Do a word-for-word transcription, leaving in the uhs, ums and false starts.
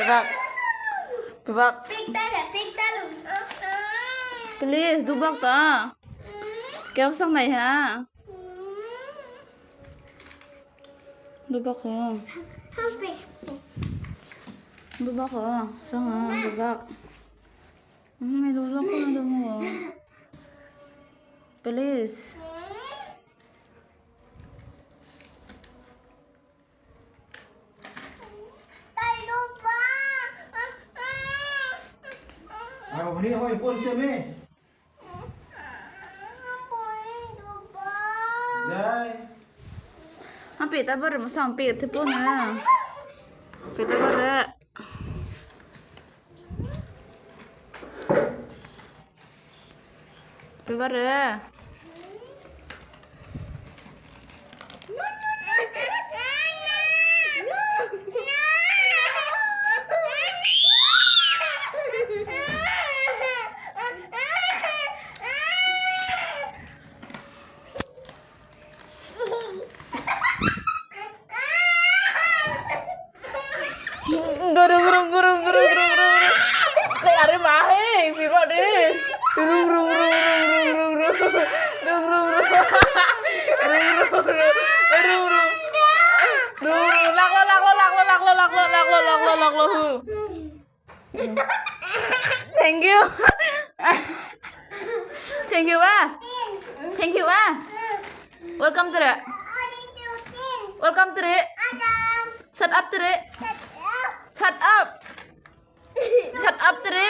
Bak. Bak. Please, du bak ta. Keu sang nai ha. Du bak ho. Du bak ho. Sang ha, du bak. Hmm, du bak ho, du bak ho. Please. Ai, bâ bâ ni hâwi pâwl sêm e. Dai. Hâ, pêt ta bâr, masa pêt ta pâwl na. Pêt ta bâr. Pêt bâr. Gurung, gurung, gurung, gurung, gurung, gurung. Lê, arê, ma hê, phi bâ đê. Gurung, gurung, gurung, gurung, gurung, gurung. Gurung, gurung, gurung. Gurung, gurung. Gurung, gurung. Lak lo, lak lo, lak lo, lak lo, lak lo, lak lo, lak lo, lak lo, lak lo. Thank you. Thank you, ah. Thank you, ah. Welcome to the. Welcome to the. Shut up to the. Shut up. Shut up to the.